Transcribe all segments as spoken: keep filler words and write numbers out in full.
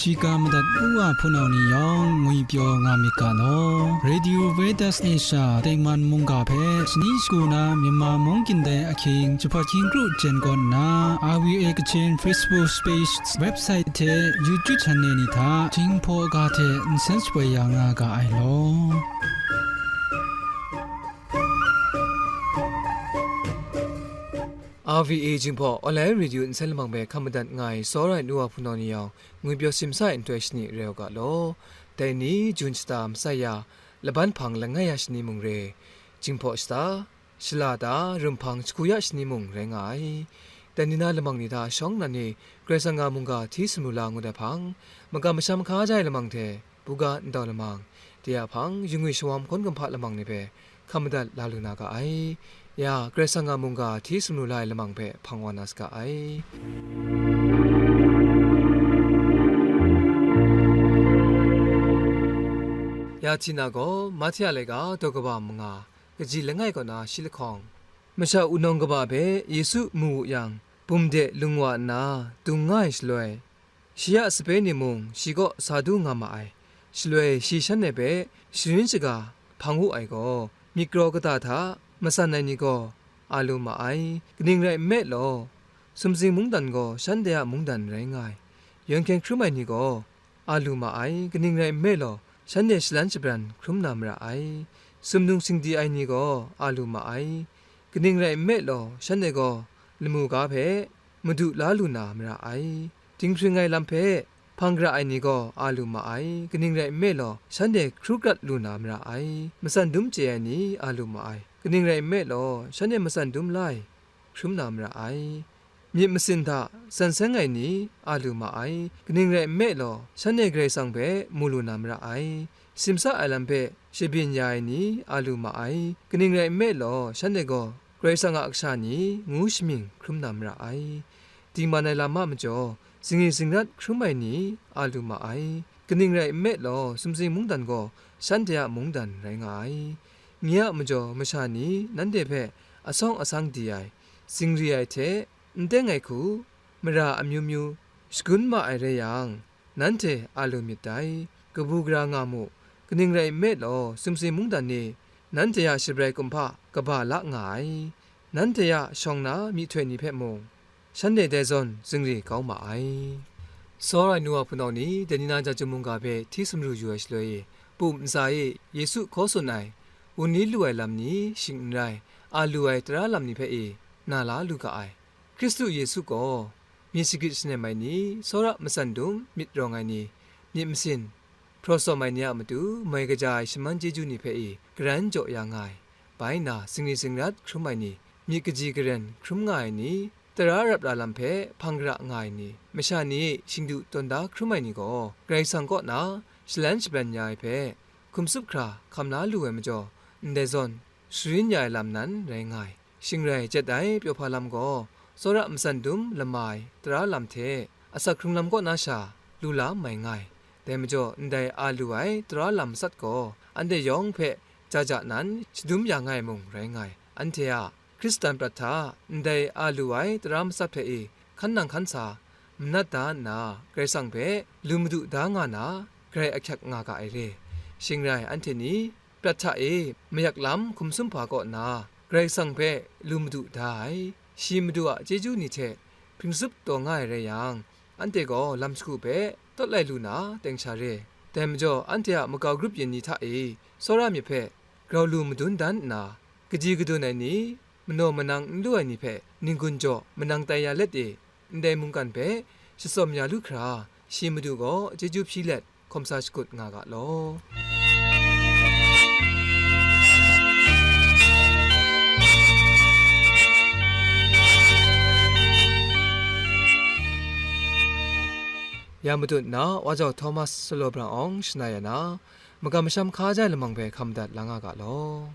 Shiga madat u wa hpunau ni yawng ngwipyaw nga myit ga law. Radio Veritas Asia tengman mungga hpe shani shagu na Myanmar mung kyin dai ahkying jahpawt hkying kru jen kawn nna, R V A Kachin Facebook page, website hte YouTube channel ni hta Jinghpaw ga hte nsen shapoi ya nga ga ai law. R V A Jinghpaw Online Radio nsen lamang hpe hkam madat nga ai tsawra ai nu wa hpunau ni yawng, ngwipyaw simsa ai nhtoi shani rai u ga law. Dai ni, Jun shata masai ya, laban hpang langai ya shani mung re, Jinghpaw shata, shala ta, rum hpang shagu ya shani mung rai nga ai. Dai ni na lamang ni hta shawng nnan ni, Karai Kasang a mungga hti sumru la ngut ai hpang, makam masham hkaja ai lamang hte, buga ndau lamang, de a hpang, yungwi shawam hkawn kumhpa lamang ni hpe hkam madat la lu na ga ai. Ya, Karai Kasang a mungga hti sumru la ai lamang hpe hpang wa na saga ai. Ya hti na gaw, Mahte a laika daw kaba manga, kaji langai kaw na shi lahkawng, masha wunawng kaba hpe Yesu mu wu yang, bum de lung wa nna, dung nga ai shaloi, shi a sape ni mung shi kaw sa du nga ma ai. Shaloi shi shanhte hpe sharin shaga hpang wu ai gaw, myit kraw kata hta matsan ai ni gaw a lu ma ai. Kaning rai nme law, sumsing mungdan gaw shanhte a mungdan rai nga ai. Yawng hkyen hkrum ai ni gaw a lu ma ai. Kaning rai nme law, shanhte shalan shabran hkrum na mara ai. Sumnung singdi ai ni gaw a lu ma ai. Kaning rai nme law, shanhte gaw lamu ga hpe madu la lu na mara ai. Dinghpring ai lam hpe hpang gara ai ni gaw a lu ma ai. Kaning rai nme law, shanhte hkru krat lu na mara ai. Matsan dum chye ai ni a lu ma ai. Kaning rai nme law, shanhte matsan dum la ai hkrum na mara ai. Myit masin hta san seng ai ni a lu ma ai. Kaning rai nme law, shanhte Karai Kasang hpe mu lu na mara ai. Simsa ai lam hpe shabyin ya ai ni a lu ma ai. Kaning rai nme law, shanhte gaw Karai Kasang a kasha ni ngu shamying hkrum na mara ai. Dingman ai lam a majaw, zingri zingrat hkrum ai ni a lu ma ai. Kaning rai nme law, sumsing mungdan gaw shanhte a mungdan rai nga ai. Nye a majaw masha ni nanhte hpe asawng asang di ai, zingri ai hte, n teng ai hku, mara amyu myu shagun ma ai rai yang, nanhte a lu myit dai. Kabu gara nga mu, kaning rai nme law, sumsing mungdan ni nanhte a shabrai kumhpa kaba la nga ai. Nanhte a shawng na myihtoi ni hpe mung, shanhte dai zawn zingri kau ma ai. Tsawra ai nu wa hpunau ni, dai ni na ja chyum mungga hpe hti sumru yu ai shaloi e, pum ntsa e Yesu hkaw tsun ai, wunli lu ai lam ni, shing n rai, a lu ai tara lam ni hpe e, na la lu ga ai. Hkristu Yesu gaw, myit shagrit shanem ai ni, tsawra matsan dum myit rawng ai ni, myit masin, hpraw sawm ai ni a matu moi kaja ai shaman chyeju ni hpe e garan jaw ya nga ai. Bai nna, zingri zingrat hkrum ai ni, myit kaji karen hkrum nga ai ni, tara rap ra lam hpe hpang gara nga ai ni, masha ni e shingdu tawn da hkrum ai ni gaw, Karai Kasang kaw na shalan shabran ya ai hpe, hkum tsup hkra hkam la lu ai majaw, ndai zawn sharin ya ai lam nan rai nga ai. Shing rai, jet ai pyaw hpa lam gaw, tsawra matsan dum lama ai tara lam hte asak hkrung lam kaw na sha lu la mai nga ai. Dai majaw, ndai a lu ai tara lam matsat gaw, anhte yawng hpe ja ja nan shadum ya nga ai mung rai nga ai. Anhte a Hkristan prat hta ndai a lu ai tara matsat hpe e hkan nang hkan sa manat da nna, Karai Kasang hpe lu madu da nga na, grai ahkyak nga ga ai re. Shing rai, anhte ni prat hta e mayak lam hkum sum hpa kaw nna, Karai Kasang hpe lu madu da ai, shi Madu a chyeju ni hte hpring tsup taw nga ai rai yang, anhte gaw lam shagu hpe tawt lai lu na teng sha re. Dai majaw, anhte a makau grup yin ni hta e tsawra myit hpe grau lu madun dan nna, kaji kadun ai ni, manaw manang n lu ai ni hpe n-gun jaw manang tai ya let e, ndai mungkan hpe shatsawm ya lu hkra, shi Madu gaw chyeju hpyi let hkawm sa shakut nga ga law. Ya matut nna, Wa Jau Thomas Salo Brang Awng shana ya na, magam masham hka jai lamang hpe hkam dat la nga ga law.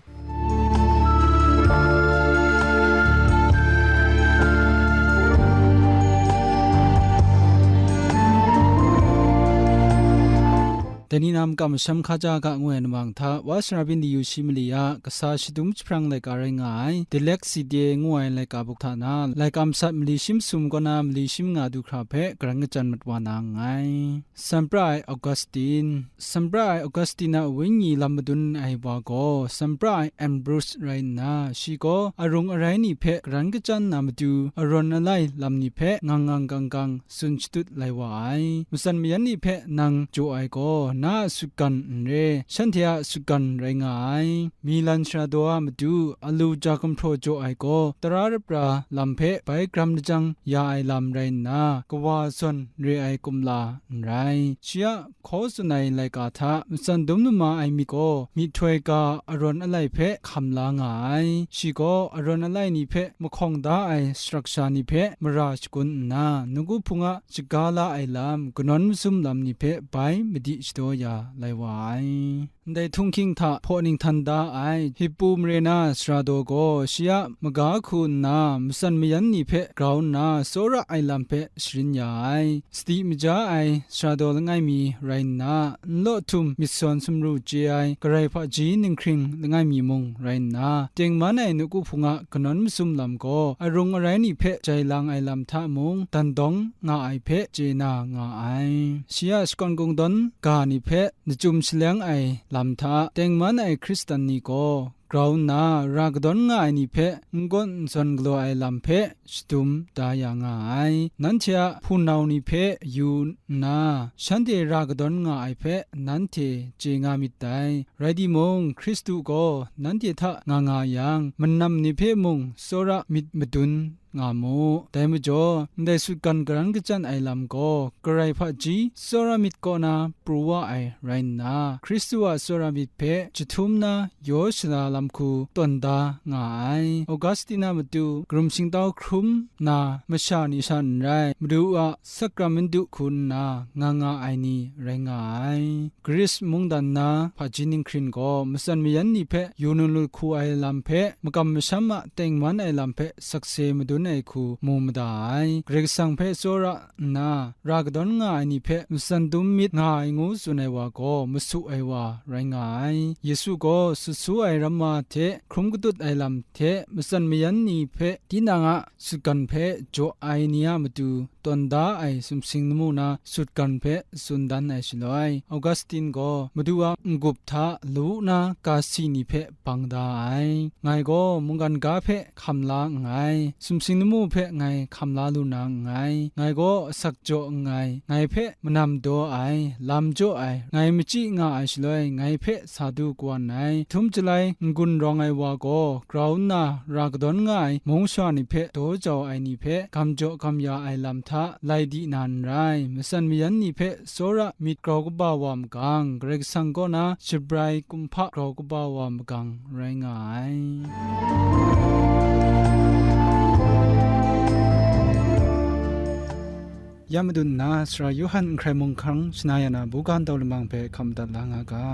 Dai ni na makam masham hkaja ga ngu ai namang hta, Wa Sara Byin Di Yu Shi mali a kasa shadum jahprang laika rai nga ai, Dyslexia ngu ai laika buk hta na, laika masat mali shi masum kaw na mali shi manga du hkra hpe karan kachyan mat wa na nngai. Sanpra ai Augustine. Sanpra ai Augustine a wenyi lam madun ai wa gaw, sanpra ai Ambrose rai nna, shi gaw arung arai ni hpe karan kachyan na matu, arawn alai lam ni hpe ngang ngang gang gang tsun shadut lai wa ai. Matsan mayan ni hpe nang jaw ai gaw, na a sutgan n re, shanhte a sutgan rai nga ai. Milan sara daw a matu, alu ja gumhpraw jaw ai gaw, tara rapra lam hpe bai gram lajang ya ai lam rai nna, kawa zawn re ai kumla n rai. Shi a hkaw tsun ai laika hta matsan dum nama ai myit gaw, myihtoi ga arawn alai hpe hkam la nga ai. Shi gaw arawn alai ni hpe mahkawng da ai sarak sha ni hpe mara shagun nna, nawku hpung a shaga la ai lam, kanawn mazum lam ni hpe bai madi shadaw ya lai wa ai. Ndai htunghking hta hpaw ninghtan da ai Hippu mare na sara daw gaw, shi a maga hku nna, matsan mayan ni hpe grau nna, tsawra ai lam hpe sharin ya ai. Sadi maja ai sara daw langai mi rai nna, nlaw htum myit sawn sumru chye ai Karai hpaji ninghkring langai mi mung rai nna, tengman ai nawku hpung a kanawn mazum lam gaw, arung arai ni hpe jai lang ai lam hta mung, dan dawng nga ai hpe chye na nga ai. Shi a shakawn kungdawn ga ni hpe nachum shaleng ai lam hta, tengman ai Hkristan ni gaw grau nna, ra kadawn nga ai ni hpe n gawn n zawn galaw ai lam hpe shadum da ya nga ai. Nanhte a hpunau ni hpe yu nna, shanhte ra kadawn nga ai hpe nanhte chye nga myit dai. Rai timung, Hkristu gaw nanhte hta nga nga yang, manam ni hpe mung tsawra myit madun nga mu. Dai majaw, ndai sutgan karan kachyan ai lam gaw, Karai hpaji tsawra myit kaw na pru wa ai rai nna, Hkristu a tsawra myit hpe jahtum na yaw shala lam hku tawn da nga ai. Augustina matu, karum shingtau hkrum na masha ni sha n rai, Madu a sakramentu hku nna nga nga ai ni rai nga ai. Gris mungdan na hpaji ninghkring gaw matsan mayan ni hpe yu nu lut hku ai lam hpe, makam masham a tengman ai lam hpe sakse madun ai hku mu mada ai. Karai Kasang hpe tsawra nna, ra kadawn nga ai ni hpe matsan dum myit nga ai ngu tsun ai wa gaw masu ai wa rai nga ai. Yesu gaw sut su ai ramma hte hkrum katut ai lam hte matsan mayan ni hpe tinang a sutgan hpe jaw ai ni a matu tawn da ai sumsing lamu na sutgan hpe tsun dan ai shaloi, Augustin gaw Madu a n-gup hta lawu na ga si ni hpe bang da ai. Ngai gaw mungkan ga hpe hkam la nngai, sumsing lamu hpe ngai hkam la lu na nngai. Ngai gaw asak jaw nngai, ngai hpe manam daw ai, lam jaw ai, ngai machyi nga ai shaloi, ngai hpe sa du kawan ai. Htum chyalai n-gun rawng ai wa gaw grau nna ra kadawn nga ai mung sha ni hpe daw jau ai ni hpe gam jaw gam ya ai lam hta lai di na n rai, matsan mayan ni hpe tsawra myit grau kaba wa magang, Karai Kasang kaw na shabrai kumhpa grau kaba wa magang rai nga ai. Ya madun nna, Sara Yawhan n hkrai mung hkang shana ya na buga ndau lamang hpe hkam madat la nga ga.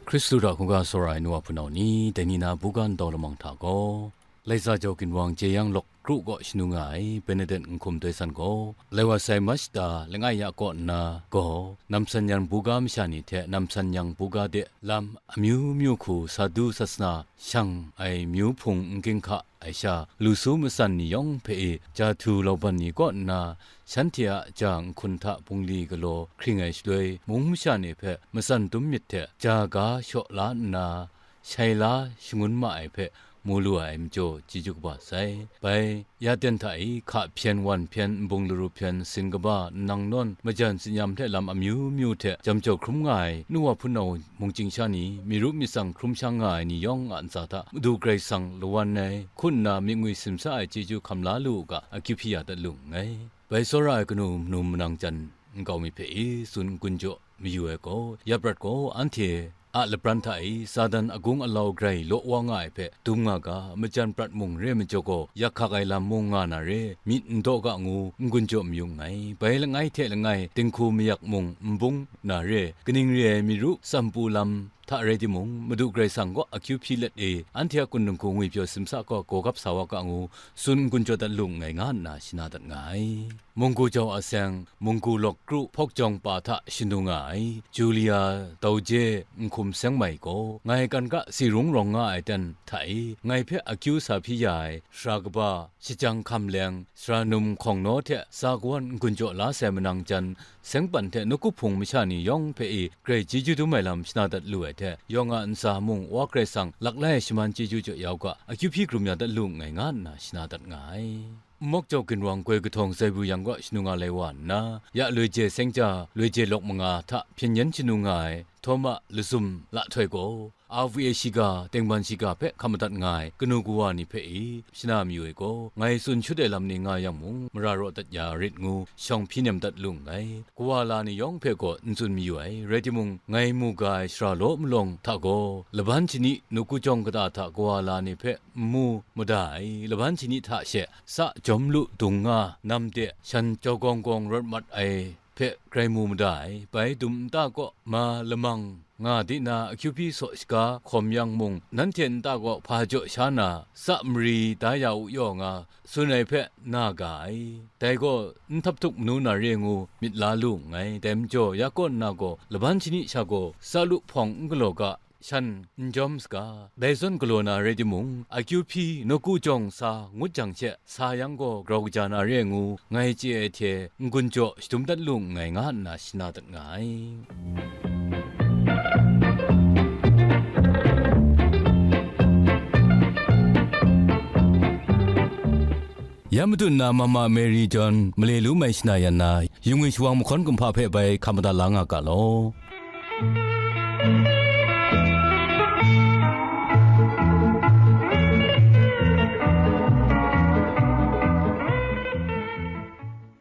Hkristu hta hkungga tsawra ai nu wa hpunau ni, dai ni na buga ndau lamang hta gaw, Laisa jau ginwang jeyang lawk kru kaw shanu nga ai Benedet n hkum doi san gaw, lai wa sai Mashta langai ya kaw nna gaw, namsan yang buga masha ni hte namsan yang buga de lam amyu myu hku Sadu sasana shang ai myu hpung n ging hka ai sha, lu su matsan ni yawng hpe e ja htu lauban ni kaw nna, shanhte a ja nhkun hta bungli galaw hkring ai shaloi, mung masha ni hpe matsan dum myit hte ja ga shaw la nna, shai la shangun ma ai hpe mu lu ai majaw, chyeju kaba sai. Bai, ya ten hta e, hka hpyen, wan hpyen, nbung laru hpyen, sin kaba, nnang nawn, majan tsinyam hte lam amyu myu hte jam jau hkrum nga ai, nu wa hpunau mungchying sha ni, myi rup myi tsang hkrum shang nga ai ni yawng a ntsa hta, Madu Karai Kasang lawan ai, hku nna myit ngwi simsa ai chyeju hkam la lu u ga, akyu hpyi ya dat lu nngai. Bai tsawra ai kanu manu manang jan nkau mi hpe e tsun n-gun jaw mayu ai gaw, ya prat gaw anhte a lapran hta e Satan agung alau grai law wa nga ai hpe dum nga ga, majan prat mung re majaw gaw, yak hkak ai lam mung nga na re, myit n daw ga ngu n-gun jaw mayu nngai. Bai langai hte langai dinghku mayak mung n bung na re, kaning re ai myi ru tsampu lam hta rai timung, Madu Karai Kasang kaw akyu hpyi let e, anhte a kun dinghku ngwipyaw simsa gaw gawgap sa wa ga ngu, tsun n-gun jaw dat lu nngai nga nna shana dat nga ai. Munggu jau a seng, munggu lawk kru hpawk jawng pa hta shanu nga ai, Julia Dauje Nhkum Seng Mai gaw, ngai kan ga si rung rawng nga ai ten hta e, ngai hpe akyu sa hpyi ya ai, sara kaba, shajang hkam leng, sara num hkawng naw hte sa kawan n-gun jaw la sai manang jan, seng pan hte nawku hpung masha ni yawng hpe e grai chyeju dum ai lam shana dat lu ai hte, yawng a ntsa mung Wa Karai Kasang laklai ai shaman chyeju jaw ya u ga, akyu hpyi hkrum ya dat lu nngai nga nna shana dat nga ai. Nmawk jau ginwang goi kahtawng Zaibu yang kaw shanu nga lai wa nna, ya loi je seng ja, loi je lawk manga hta hpyen yen shanu nga ai, Htawma Lazum Lahtoi gaw, R V A shiga, tengman shiga hpe hkam madat nga ai kanu kawa ni hpe e shana mayu ai gaw, ngai tsun shut ai lam ni nga yang mung, mara raw dat ya rit ngu, shawng hpyi nem dat lu nngai. Kawa la ni yawng hpe gaw n tsun mayu ai, rai timung, ngai mu ga ai shara law malawng hta gaw, laban shani nawku jawng kata hta kawa la ni hpe n mu mada ai, laban shani hta she sa jawm lu dung nga, nam de shan jau gawng gawng rawt mat ai hpe grai mu mada ai. Bai dum nta kaw ma lamang nga di na, akyu hpyi saw shaga hkawm yang mung, nanhte nta kaw hpa jaw sha na, sa mari da ya u yaw nga, tsun ai hpe na ga ai. Dai gaw n htap htuk manu na re ngu myit la lu nngai. Dai majaw, ya kaw nna gaw, laban shani sha gaw sa lu hpawng n galaw ga, shan n jawm saga. Dai zawn galaw na rai timung, akyu hpyi nawku jawng sa ngut jang she, sa yang gaw grau kaja na re ngu, ngai chye ai hte n-gun jaw shadum dat lu nngai nga nna shana dat nga ai. Ya matu nna Mama Mary John male lu mai shana yan na, yungwi shawang mahkawn kumhpa hpe bai hkam madat la nga ga law.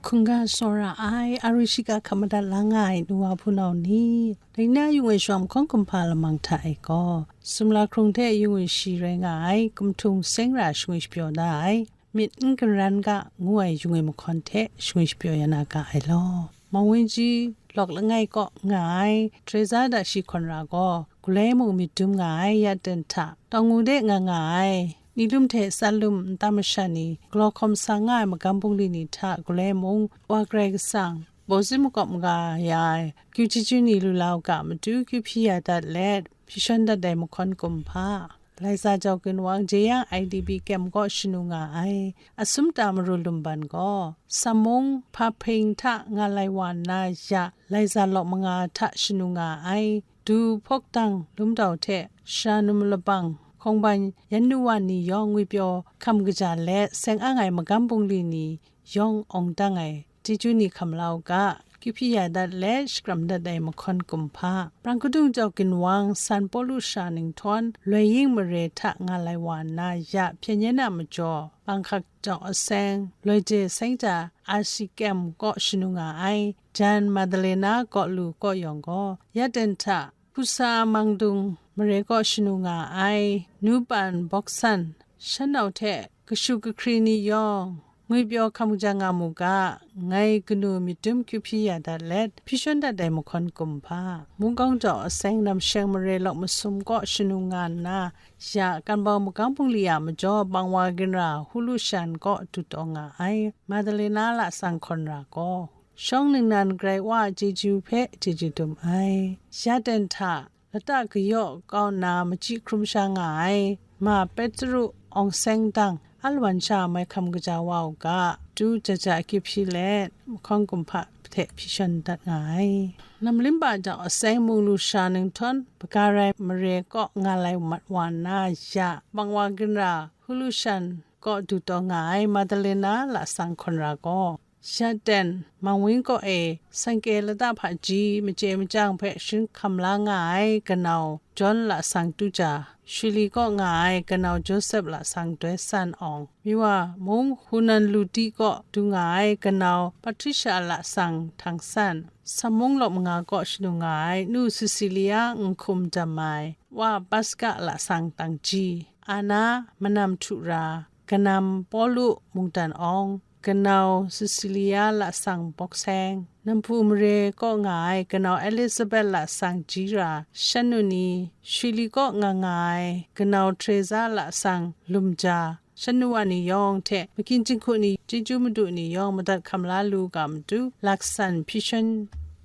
Hkungga tsawra ai, aru shiga hkam madat la nga ai nu wa hpunau ni, dai na yungwi shawang mahkawn kumhpa lamang hta e gaw, sumla hkrung hte yungwi shi rai nga ai, kumhtung seng ra shangwi shapyaw da ai, myit n karan ga ngu ai yungwi mahkawn hte shangwi shapyaw ya na ga ai law. Mawngwinji lawk langai kaw nga ai, Teresa da shi hkawn ra gaw, galoi mung myit dum nga ai, ya ten hta, tawngngu de nga nga ai, ni lum hte tsan lum nta masha ni, galaw hkawm sa nga ai magam bungli ni hta galoi mung, Wa Karai Kasang, bawsin makawp maga ya ai, kyu chyeju ni lu la u ga, matu kyu hpyi ya dat let, hpyi shawn dat ai mahkawn kumhpa. Laiza jau ginwang Jeyang I D P kyem kaw shanu nga ai, Asumta Maru Lumban gaw, Samung Hpahpring hta nga lai wa nna ya, Laiza lawk manga hta shanu nga ai, Du Hpawkdang Lumdau hte Shanum Labang, Hkawngban Yan Nu Wan ni yawng ngwipyaw hkam kaja let seng ang ai magam bungli ni yawng awng dang ai, chyeju ni hkam la u ga, kyu hpyi ya dat let shakram dat ai mahkawn kumhpa. Prang kadung jau ginwang San Pawlu sha ninghtawn, loi ying mare hta nga lai wa nna ya hpyen yen a majaw, Panghkak jau aseng, loi je seng ja, R C kyem kaw shanu nga ai, jan Madalena kaw lu kaw yawng gaw, ya ten hta, Hpusa Mangdung mare kaw shanu nga ai, Nupan Bawksan, shan nau hte kashu kahkri ni yawng, ngwipyaw hkam kaja nga mu ga, ngai kanu myit dum kyu hpyi ya dat let, hpyi shawn dat ai mahkawn kumhpa. Mungkawng jau aseng namsheng mare lawk masum kaw shanu nga nna, ya Kanbau magam bungli a majaw bangwa ginra Hulu Shan kaw du taw nga ai, Madalena lasang hkawn ra gaw, shawng ningnan Karai Wa a chyeju hpe chyeju dum ai. Ya ten hta, lata kayaw kau nna machyi hkrum sha nga ai, ma Petru awng seng dang, a lawan sha mai hkam kaja wa u ga, tu jaja kyu hpyi let, mahkawn kumhpa hte hpyi shawn dat nga ai. Namlimba jau aseng munglu sha ninghtawn, Bagarai mare kaw nga lai mat wa nna ya, bangwa ginra Hulu Shan kaw du taw nga ai, Madalena lasang hkawn ra gaw, Shaten, Mangwin kaw e, Sangke lata hpaji machye machyang hpe sharin hkam la nga ai kanau John lasang Tuja, Shuli kaw nga ai kanau Joseph lasang Doi San Awng, Miwa mung Hunan Luti kaw du nga ai kanau Patricia lasang Htang San, Samung lawk manga kaw shanu nga ai nu Cecilia Nhkum Dam Ai, Wa Paska lasang Tang Ji, Ana Manam Htu Ra, kanam Pawlu Mungdan Awng, kanau Cecilia lasang Bawk Seng, Nampu mare kaw nga ai kanau Elizabeth lasang Jira, shanu ni, Shili kaw nga nga ai kanau Teresa lasang Lumja, shanu wa ni yawng hte makyin jinghku ni, chyeju madu ni yawng madat hkam la lu ga matu, laksan hpyi shan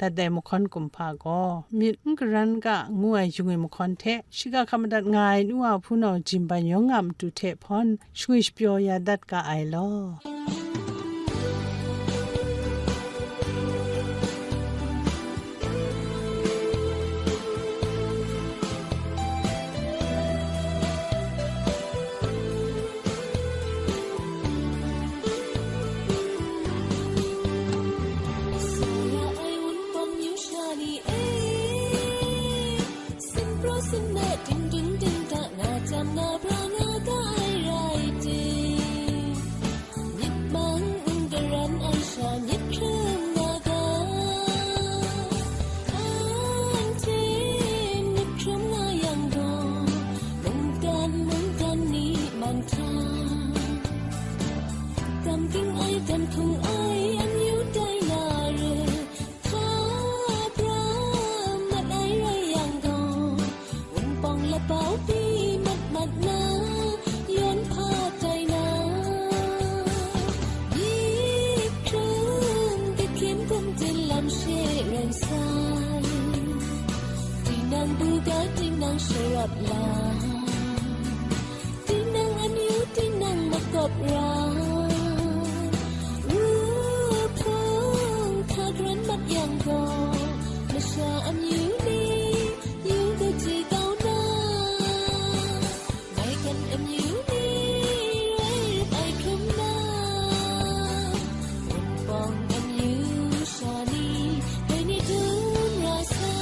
dat ai mahkawn kumhpa gaw, myit n karan ga ngu ai yung ai mahkawn hte, shiga hkam madat nga ai nu wa hpunau jin ban yawng a matu hte hpawn, shangwi shapyaw ya dat ga ai law. Sa ya ai Wunpawng myu sha ni e, sinpraw sinna dingdung dingda na jam na bra nga ga ai rai ting, myit mang n garan ai sha myit hkrum nga ga, anhte myit hkrum nga yang gaw, mungdan mungdan ni man hta, dam ging ai, dam hkung ai, amyu tai na re, hta pra mat ai rai yang gaw, Wunpawng lapau pyi mat mat na, yawn hpa tai na, myit hkrum kahkyen hkum tin lam she ren sai, tinang buga tinang sharawt la, tinang amyu tinang makawp ra, wuhpung hka garan mat yang gaw, masha amyu ni yu kaji kau na, maigan amyu ni rai rap ai hkrum na, Wunpawng amyu sha ni, dai ni dum ra sai.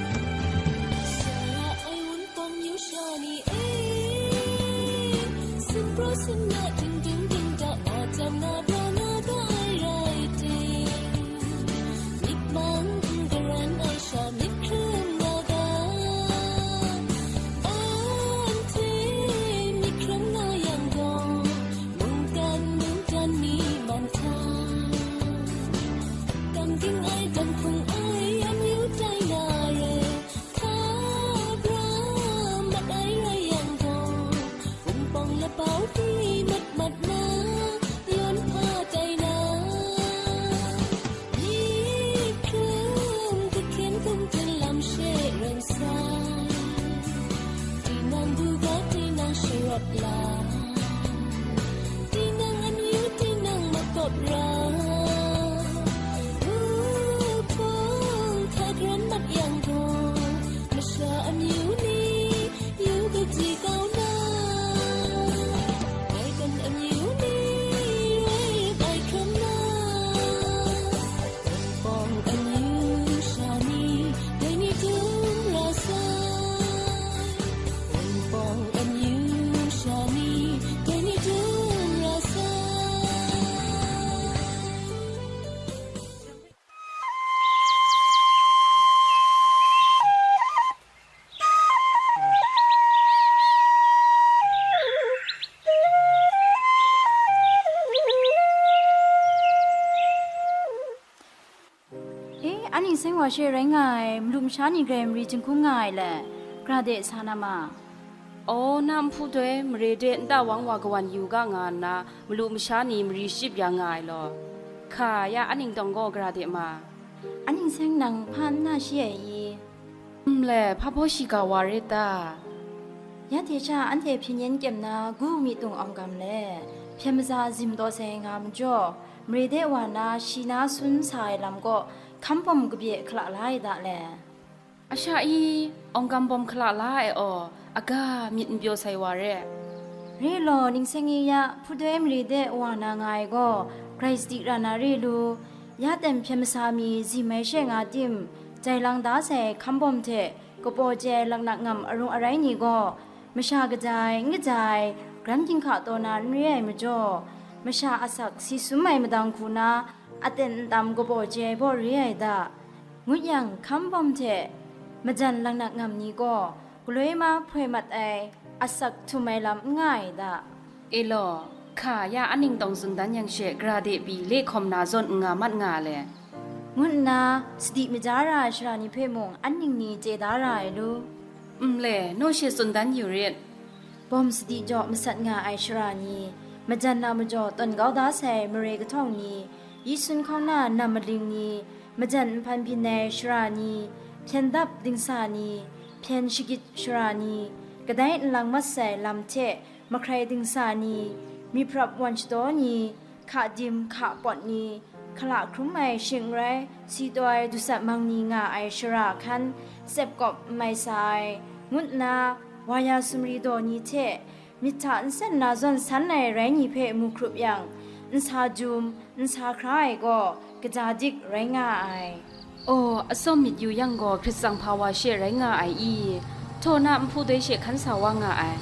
Sa ya ai Wunpawng myu sha ni e, sinpraw sinna dingdung dingda na jam na bra nga ga ai rai ting, myit mang n garan ai sha myit hkrum nga ga, anhte myit hkrum nga yang gaw, mungdan mungdan mi man hta, dam ging ai, dam hkung ai, amyu tai na re, hka bra mat ai rai yang gaw, Wunpawng lapau pyi mat mat na, yawn hpa tai na, myit hkrum kahkyen hkum tin lam she ren sai, tinang buga tinang sharawt la, tinang amyu tinang makawp ra, wuhpung hka garan mat yang gaw, masha amyu ni yu kaji kau na, maigan amyu ni rai rap ai hkrum na, Wunpawng amyu sha ni, dai ni dum ra sai. Wunpawng amyu sha ni, dai ni dum ra sai. E, a ning seng wa she rai nga ai, malu masha ni grai mari jinghkung nga ai le, gra de sa na ma. Aw, na nhpu doi, mare de nta wang wa kawan yu ga nga nna, malu masha ni mari shachyip ya nga ai law. Hka ya, a ning tawng gaw gra de ma. A ning seng nang hpa n na shi ai i? Nle, hpa baw shiga wa re ta? Ya hte sha anhte hpyen yen kyem na gu mi tung awng gam le, hpyen maza zim taw sai nga majaw, mare de wa na shi na sun sa ai lam kaw hkam bawm kabye hkala la ai da le? A sha i, awng gam bawm hkala la ai aw, aga myit n pyaw sai wa re. Re law, ning seng i ya, hpudoi mare de wa na nga ai gaw, grai sadi ra na re lu, ya ten hpyen masa mi zim ai she nga tim, jai lang da sai hkam bawm hte kapaw chye ai laknak ngam arung arai ni gaw, masha kaja ai, n kaja ai, garam ginhka taw na n re ai majaw, masha asak si sum ai madang hku na, aten ntam kabaw chye ai baw re ai da. Ngut yang, hkam bawm hte majan laknak ngam ni gaw galoi ma hpoi mat ai asak htum ai lam n nga ai da. E law, hka ya anhte tawng tsun dan yang she, gara de pyi le hkawm na zawn n nga mat nga le, ngu nna sadi maja ra ai sara ni hpe mung an ning ni chye da ra ai lu? N le, naw she tsun dan yu rit. Bawm sadi jaw masat nga ai sara ni, majan a majaw tawn kau da sai mare kahtawng ni, yi sun hkauna nam maling ni, majan nhpan byin ai sara ni, hpyen dap dingsa ni, hpyen shagit sara ni, kadai nlang mat sai lam hte mahkrai dingsa ni, myiprap wan shadaw ni, hka dim hka pawt ni, hkala hkrum ai shing n rai, si taw ai dusat mang ni nga ai sara hkan, tsep kawp n mai sa ai, ngu nna, wa ya sumri daw ni hte, myit hta nsen na zawn san ai rai ni hpe mu hkrup yang, n sa jum, n sa hkra ai gaw, kaja dik rai nga ai. Aw, atsawm myit yu yang gaw, hkrit tsang hpa wa she rai nga ai i? Htaw na nhpu doi she hkan sa wa nga ai.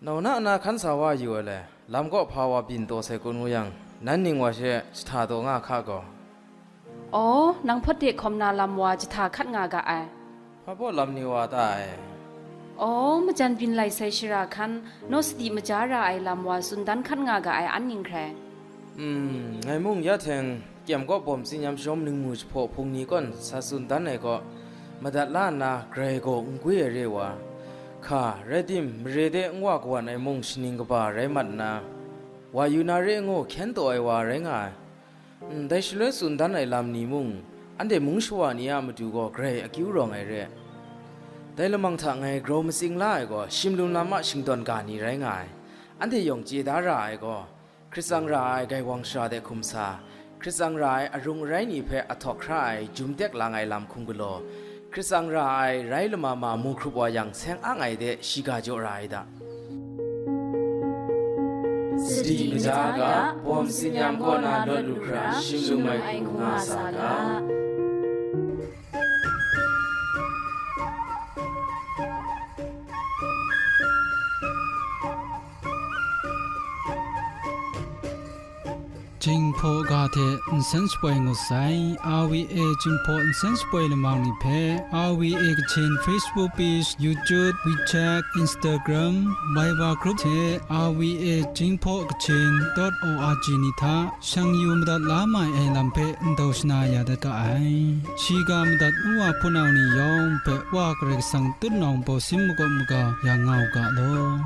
Nau na na hkan sa wa yu ai le, lam kaw hpa wa byin taw sai kun ngu yang, nan ning wa she jahta taw nga hka gaw. Aw, nang hpawt de hkawm na lam wa jahta hkat nga ga ai. Hpa baw lam ni wa ta ai? Aw, majan byin lai sai shara hkan, naw sadi maja ra ai lam wa tsun dan hkat nga ga ai an ning hkrai. Mm, ngai mung ya teng, kyem kaw bawm tsinyam shawm ningmu jahpaw hpung ni kawn sa tsun dan ai kaw, madat la nna grai gaw n gwi ai re wa, hka, rai tim, mare de n wa kawan ai mung shaning kaba rai mat nna, wa yu na re ngu hkyen taw ai wa rai nga ai. Ndai shaloi tsun dan ai lam ni mung, anhte mung shawa ni a matu gaw grai akyu rawng ai re. Dai lamang hta ngai grau matsing la ai gaw, shimlum lam a shingtawn ga ni rai nga ai. Anhte yawng chye da ra ai gaw, hkrit tsang ra ai gaiwang shara de hkum sa, hkrit tsang ra ai arung arai ni hpe ahtawk hkra ai jum tek lang ai lam hkum galaw, hkrit tsang ra ai rai lama ma mu hkrup wa yang, seng ang ai de shiga jaw ra ai da. Sadi maja ga, bawm tsinyam kaw na lawt lu hkra, shim lu mai hku nga sa ga. Jinghpaw ga hte nsen shapoi ngut sai, R V A Jinghpaw nsen shapoi lamang ni hpe, R V A Kachin Facebook page, YouTube, WeChat, Instagram, Viber group hte R V A Jinghpaw Kachin dot O R G ni hta shang yu madat la mai ai lam hpe ndau shana ya dat ga ai. Shiga madat nu wa hpunau ni yawng hpe Wa Karai Kasang tutnawng bau sin makawp maga yang nga u ga law.